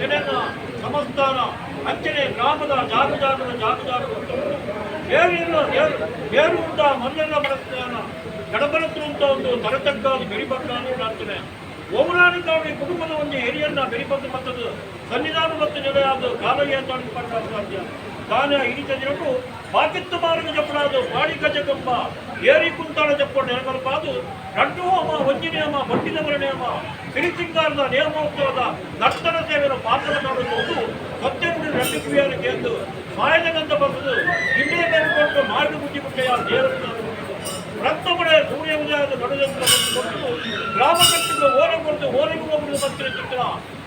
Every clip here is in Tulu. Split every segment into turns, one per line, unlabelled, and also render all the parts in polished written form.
ಸೆನೆನ ಸಮಸ್ಥಾನ ಅಂಚನೆ ಗ್ರಾಮದ ಜಾಗ ಜಾಗದ ಜಾಗ ಜಾಗ ಉಂಟು. ಏರಿಲ್ಲ ಏರು ಉಂಟ ಮಲ್ಲೆಲ್ಲ ಮನಸ್ಥಾನ ಗಡಬರತ್ರ ಉಂಟ ಒಂದು ತರತಗ್ಗಾದ ಬೆರಿಬಗ್ಗಾದ ಪ್ರಾರ್ಥನೆ. ಓಮರಾಣಿಕಾವಳಿ ಕುಟುಂಬದ ಒಂದು ಹಿರಿಯನ್ನ ಬೆರಿಬದ್ದು ಮತ್ತದು ಸನ್ನಿಧಾನ ಮತ್ತು ನೆಲೆಯಾದ ಕಾಲಯ್ಯ ಪಟ್ಟ ಸಾಧ್ಯ ದಾನ ಹಿಡಿತ ದಿನಟು ಬಾಕಿತ್ತು ಮಾರ್ಗ ಜಪ್ಪಡಾದು ಪಾಡಿ ಗಜಕಂಬ ಏರಿ ಕುಂತಾಳ ಜಪ್ಪಡು ನೆಲಮಲ್ಪಾದು ರಡ್ಡು ಹೋಮ ಒಂಜಿ ನಿಯಮ ಬಟ್ಟಿದವರ ನಿಯಮ ಸಿರಿಸಿಂಗಾರದ ನಿಯಮೋತ್ಸವದ ನರ್ತನ ಸೇವೆಯನ್ನು ಪಾತ್ರ ಮಾಡುವುದು ಸತ್ಯನುಡಿ ರಡ್ಡು ಕ್ರಿಯೆಯನ್ನು ಕೇಂದು ಮಾಯದ ಬಸದು ಹಿಂದೆ ಮೇಲೆ ಕೊಟ್ಟು ಮಾರ್ಗ ಬುದ್ಧಿ ಬಿಟ್ಟೆಯ ದೇವರನ್ನು ರಕ್ತಮಳೆ ಸೂರ್ಯ ಉದಯದ ನಡುದಂತ್ರ ಕೊಟ್ಟು ಗ್ರಾಮ ಕಟ್ಟಿದ ಓರೆ ಕೊಟ್ಟು ಓರೆಗೂ ಒಬ್ಬರು ಭಕ್ತರ ಚಿತ್ರ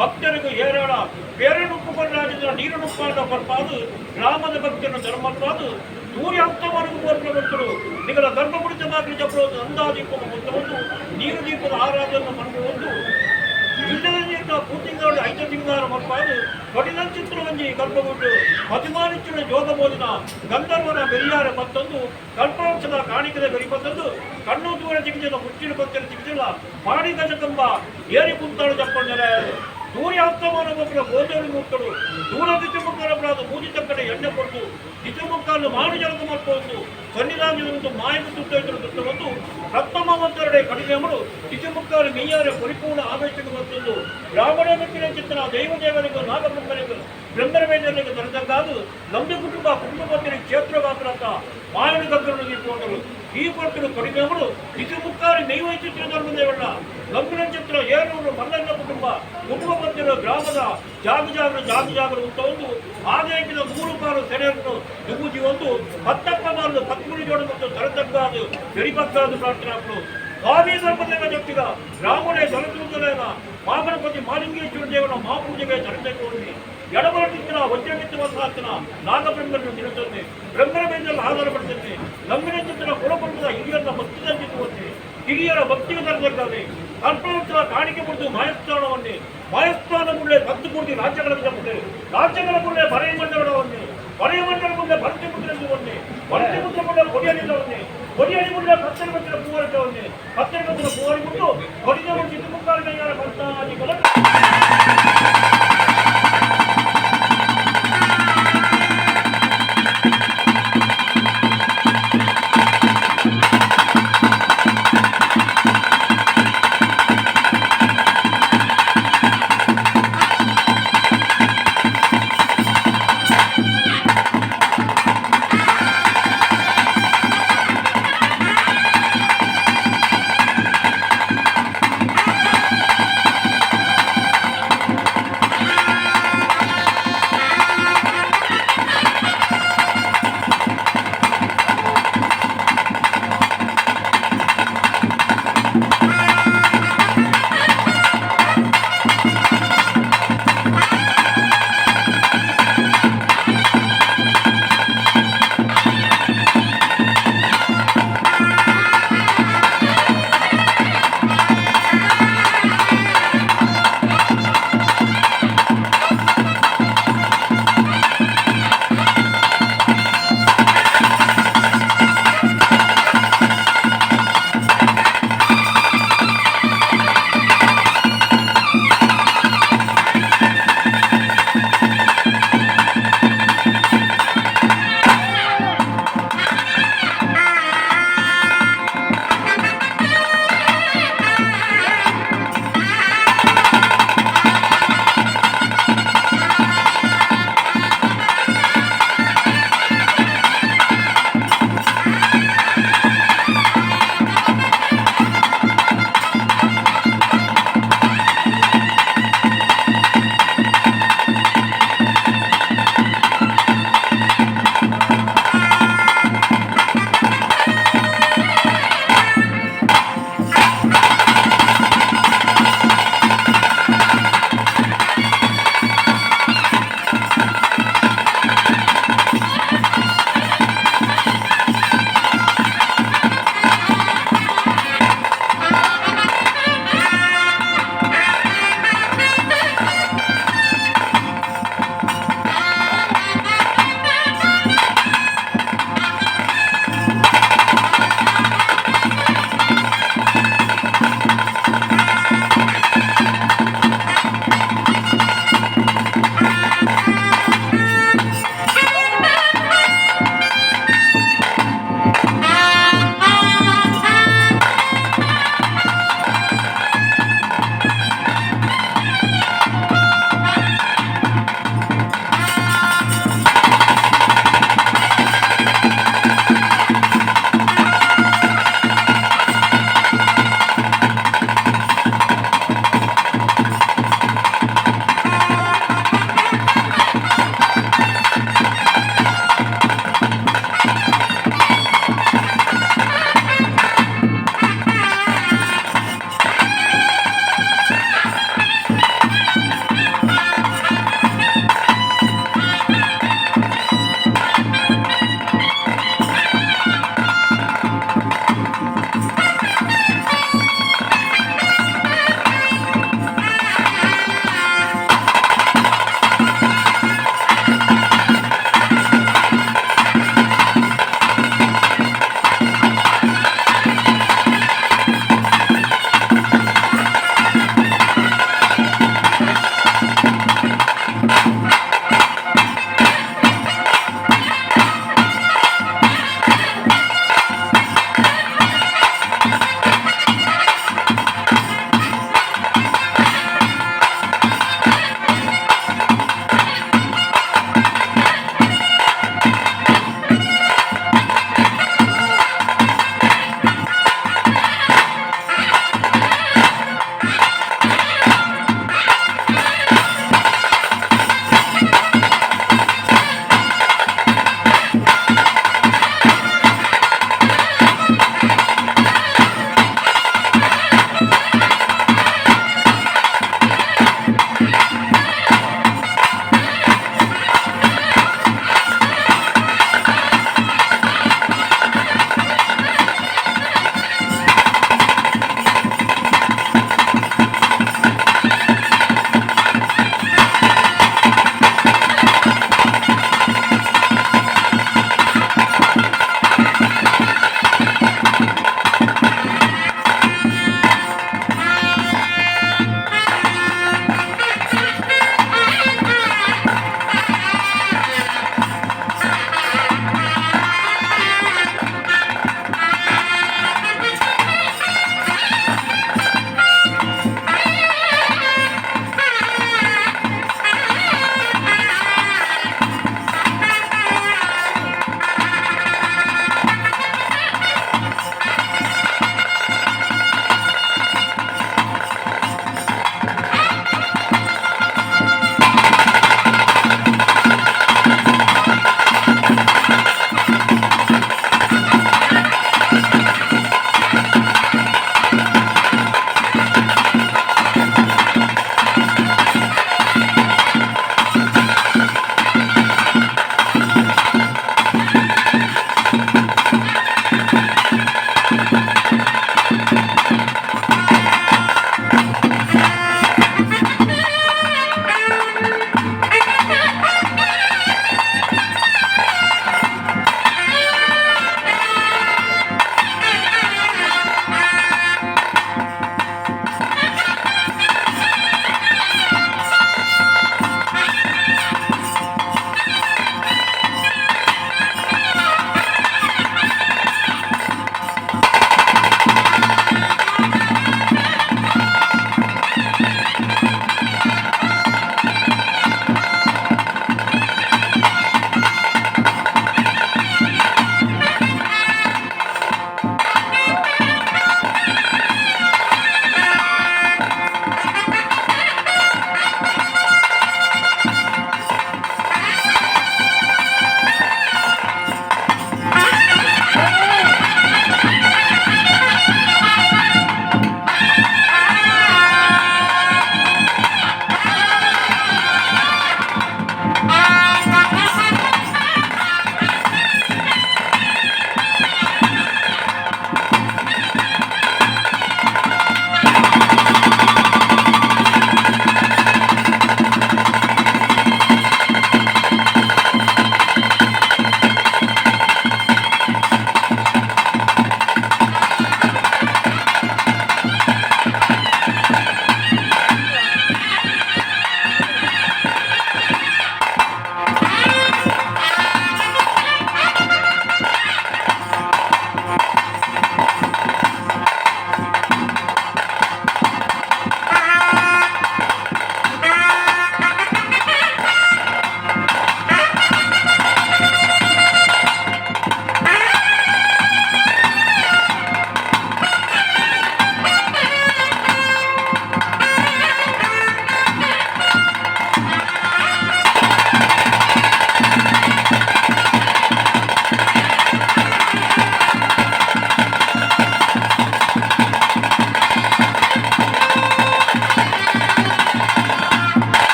ಭಕ್ತರಿಗೂ ಏರಾಡ ಬೇರೆನುಪ್ಪು ನೀರನುಪ್ಪಾದ ಬರ್ಪಾದು ಗ್ರಾಮದ ಭಕ್ತರನ್ನು ಧರ್ಮಪ್ಪಾದು ಸೂರ್ಯಾಸ್ತಮಾನಕ್ಕೂ ಕೋರ್ಪಣ ಭಕ್ತರು ನಿಗಲ ಗರ್ಭಗುಡಿತ ಬಾಗಿಲು ಜಪ್ಪುವುದು ಅಂದಾದೀಪದ ಒಂದು ನೀರು ದೀಪದ ಆರಾಧನೆ ಮಾಡುವುದು ಇಲ್ಲದ ನೀರಿನ ಪೂತಿಂಗಾರು ಐತ ಸಿಂಗಾರ ಮಲ್ಪಾದು ಕಠಿಣಚಿತ್ರ ಒಂಜಿ ಕಲ್ಪಗುಡ್ಡು ಅಭಿಮಾನಿಚ್ಚಿನ ಯೋಗ ಬೋದಿನ ಗಂಧರ್ವನ ಬೆರಿಯಾರ ಮತ್ತೊಂದು ಕಲ್ಪವೃಕ್ಷದ ಕಾಣಿಕದ ಬೆರಿ ಮತ್ತೊಂದು ಕಣ್ಣು ದೂರ ಚಿಕಿತ್ಸೆದ ಮುಚ್ಚಿನ ಭಕ್ತರ ಚಿಕಿತ್ಸೆಲ್ಲ ಪಾಡಿ ಗಜಕಂಬ ಏರಿ ಕುಂತಾಳು ಜಪ್ಪಣ್ಣರ ಸೂರ್ಯಾಸ್ತಮಾನ ಒಬ್ಬರ ಗೋದೋಳಿ ಮೂರ್ತಳು ದೂರ ದಿಶಮುಖರ ಮೂಜಿ ತಕ್ಕಡೆ ಎಣ್ಣೆ ಕೊಟ್ಟು ದಿಶಮುಖನ್ನು ಮಾಡು ಜಲದ ಮಾಡ್ಕೊಂಡು ಸನ್ನಿಧಾನದಂದು ಮಾಯಕ ಸುತ್ತ ಸುತ್ತವನ್ನು ರತ್ನಮವಂತರಡೆ ಕಡಿಮೆಯವರು ದಿಶಮುಖಾರು ಮೀಯಾರೆ ಪರಿಪೂರ್ಣ ಆವೇಶಕ್ಕೆ ಮತ್ತೊಂದು ಬ್ರಾಹ್ಮಣ ಮೆಟ್ಟಿನ ಚಿತ್ರ ದೈವದೇವರಿಗೂ ನಾಗಬ್ರಹ್ಮನಿಗೂ ಬ್ರಹ್ಮರವೇಂದ್ರನಿಗೆ ದೊರೆತಕ್ಕಾದು ನಂಬಿ ಕುಟುಂಬ ಕುಟುಂಬ ಪತ್ನಿ ಕ್ಷೇತ್ರ ಗಾತ್ರ ಮಾಯನ ಗಗ್ಗರನ್ನು ದೀಪೋಟರು ಈ ಕೊಟ್ಟರು ಕಡಿಮೆಯವರು ದಿಶಮುಖಾರಿ ನೈವೈಚಿತ್ರ ಧರ್ಮದೇವಣ್ಣ ನಂಬಿನ ಚಿತ್ರ ಏರೂರು ಮಲ್ಲಣ್ಣ ಕುಟುಂಬ ಕುಟುಂಬ ಪತ್ನಿಯ ಗ್ರಾಮದ ಜಾಗ ಜಾಗರ ಜಾಗ ಜಾಗರ ಅಂತ ಒಂದು ಆದಾಯಕಿನ 3 ಪಾಲು ಸೆರೆಯನ್ನು ದುಗುಜಿ ಒಂದು ಹತ್ತಪ್ಪ ಬಾರದು ಪತ್ಮುಡಿ ಜೋಡ ಮತ್ತು ತರತಗ್ಗಾದು ಬೆರಿಬಗ್ಗಾದು ಪ್ರಾರ್ಥನೆ ಹಾಕಲು ಸ್ವಾಮಿ ಧರ್ಮದೇವ ಜಪ್ತಿಗ ರಾಮನೇ ದಲತೂತಲೇನ ಮಾಗಣಪತಿ ಮಾಲಿಂಗೇಶ್ವರ ದೇವನ ಮಹಾಪೂಜೆಗೆ ತರಬೇಕು ಎಡಬರಟಿತ್ತಿನ ವಜ್ರಮಿತ್ತು ವಸಾತನ ನಾಗಬ್ರಹ್ಮನ್ನು ತಿರುತ್ತಂತೆ ಬ್ರಹ್ಮನ ಮೇಲೆ ಆಧಾರ ಪಡ್ತಂತೆ ನಂಬಿನ ಚಿತ್ರ ಕುಲಕುಟುಂಬದ ಹಿರಿಯರ ಭಕ್ತಿದಂತಿರುವಂತೆ ಹಿರಿಯರ ಭಕ್ತಿಗೆ ತರಬೇಕಾದ್ರೆ ಕಲ್ಪವೃಕ್ಷ ಕಾಣಿಕೆ ಕೊಡ್ತು ಮಾಯಸ್ಥಾನವನ್ನೇ ಮಾಯಸ್ಥಾನ ಕೂಡಲೇ ಭಕ್ತಿ ಪೂರ್ತಿ ರಾಜ್ಯಗಳ ಜಪ್ಪುತ್ತೆ ರಾಜ್ಯಗಳ ಕೂಡಲೇ ಬರೆಯ ಮಂಡಲವನ್ನೇ ಬರೆಯ ಮಂಡಲ ಮುಂದೆ ಭರತಿ ಮುದ್ರೆಂದುವನ್ನೇ ಭರತಿ ಮುದ್ರೆ ಮುಂದೆ ಕೊಡಿಯಲಿಲ್ಲವನ್ನೇ ಕೊಡಿಯಲಿ ಮುಂದೆ ಪತ್ತರ ಬತ್ತಿನ ಪೂವರಿಟವನ್ನೇ ಪತ್ತರ ಬತ್ತಿನ ಪೂವರಿ ಬಿಟ್ಟು ಕೊಡಿದವರು ಚಿತ್ತಮುಕ್ಕಾಲಿನ ಭಕ್ತಾದಿಗಳ.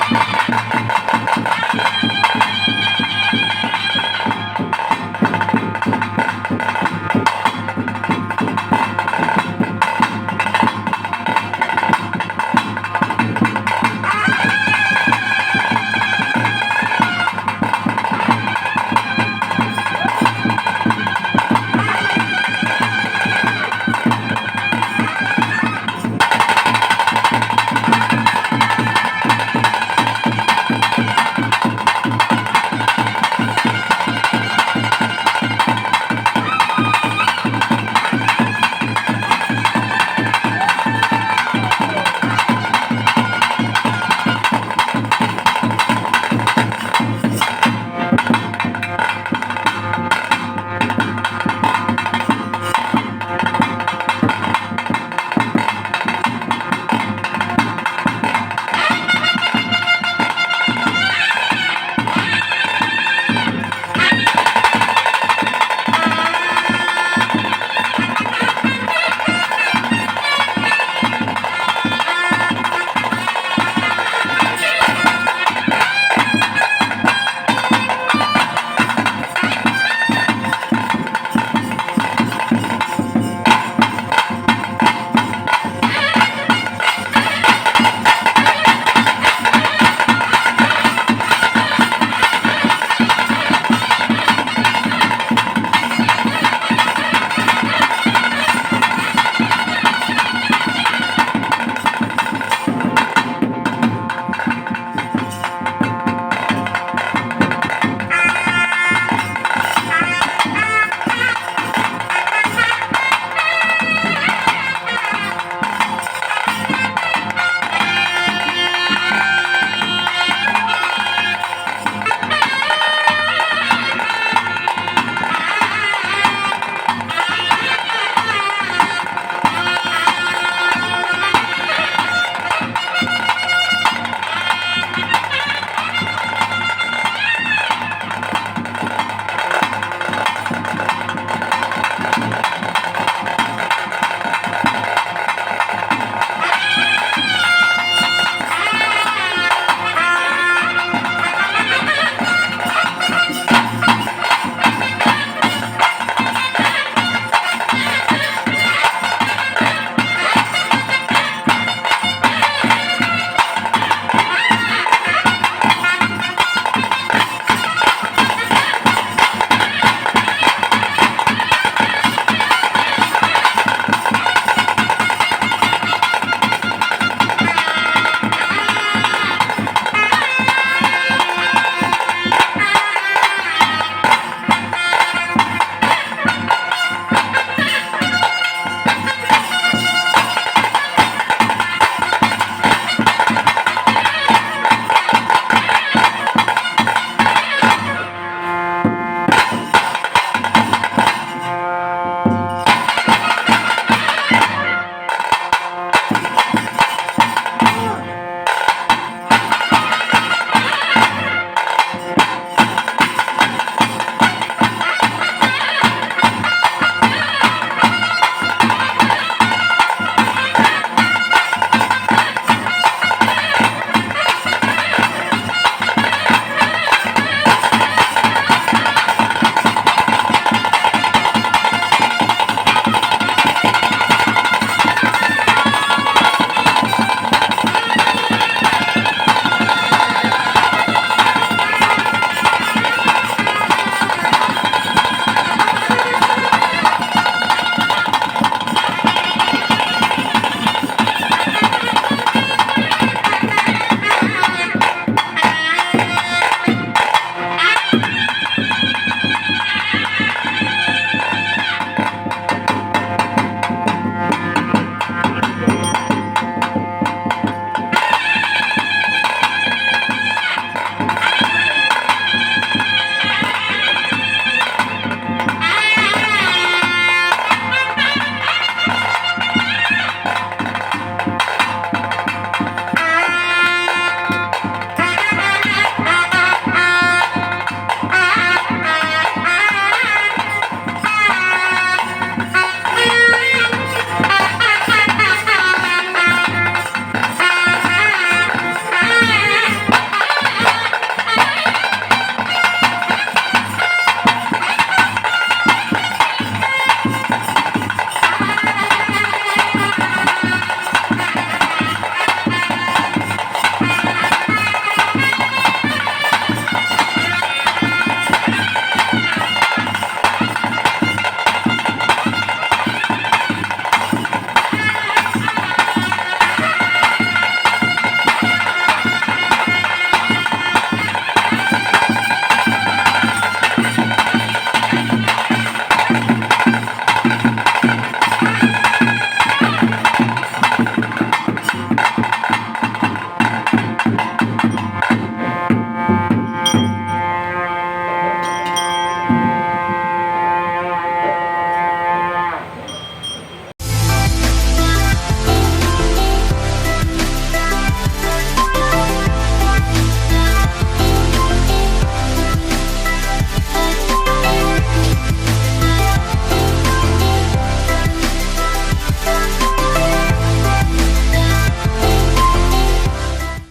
ಧನ್ಯವಾದ.